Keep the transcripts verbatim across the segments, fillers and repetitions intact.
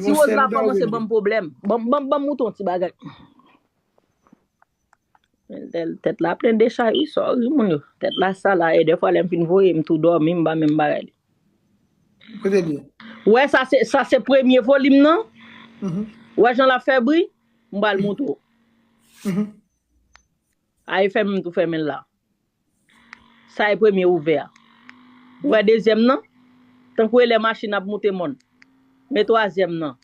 Ti Woz la kòmanse ban m pwoblèm. Ban m ban m ban m mouton ti bagay. Tèt la plen de chay wi, sorry moun yo. Tèt la sal la, e dèfwa lè m fin voye, m tou dòmi, m pa menm bagay li. Kote li ye? Wè, sa se sa se premye volim nan. Wè jan l ap fè bri, m pral montre w. A e fèmen m tou fèmen l la. Sa e premye ouvè a. Ou wè dezyèm nan? Tankou e lè machin ap moute mòn. Men twazyèm nan.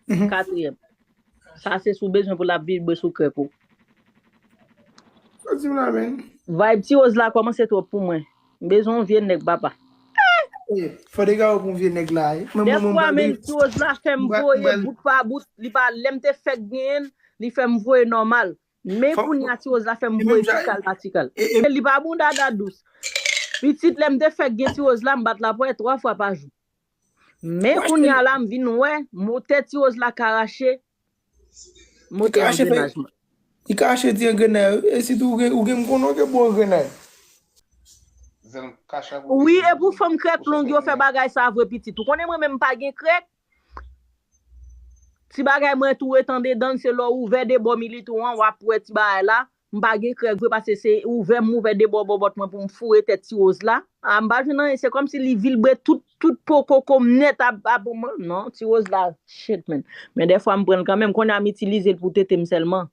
Katriyèm. Sa se sou bezwen pou l ap vibre sou krèk ou. Sa di m la menm. Vibe Ti Woz la kòmanse twòp pou mwen. M bezwen yon vye nèg papa. Fò de gawo pou yon vye nèg la. Mwen mwen mwen Dèfwa mwen menm Ti Woz la fè m voye bout pa bout. Li pa lè m te fèk genyen l, li fè m voye nòmal. Men kounye a Ti Woz la fè m voye tikal pa tikal. E li pa bon dada dous. Pitit lè m te fèk gen Ti Woz la, m bat lapòyè twa fwa pa jou. Men kounye a la, m vin wè, motè Ti Woz la ka rache. Motè angrenaj mwen. Li ka rache ti angrenay wi. E si tou ou gen ou gen m konnen ou gen bon angrenay. Wi, e pou fanm krèk long yo fè bagay sa vre pitit. Ou konnen mwen menm m pa gen krèk. Ti bagay mwen tou ret andedan l, se lè w ouvè de bò milit ou an, w ap wè ti bagay la. M pa gen krèk vre paske se ouvè m ouvè de bò bòbòt mwen pou m foure tèt Ti Woz la. A m pa jwenn anyen, se kòmsi li vilbre tout tout po koko m nèt ap ap non, Ti Woz la shit man. Men dèfwa m pran l kanmenm, kounye a m itilize l pou tete m sèlman.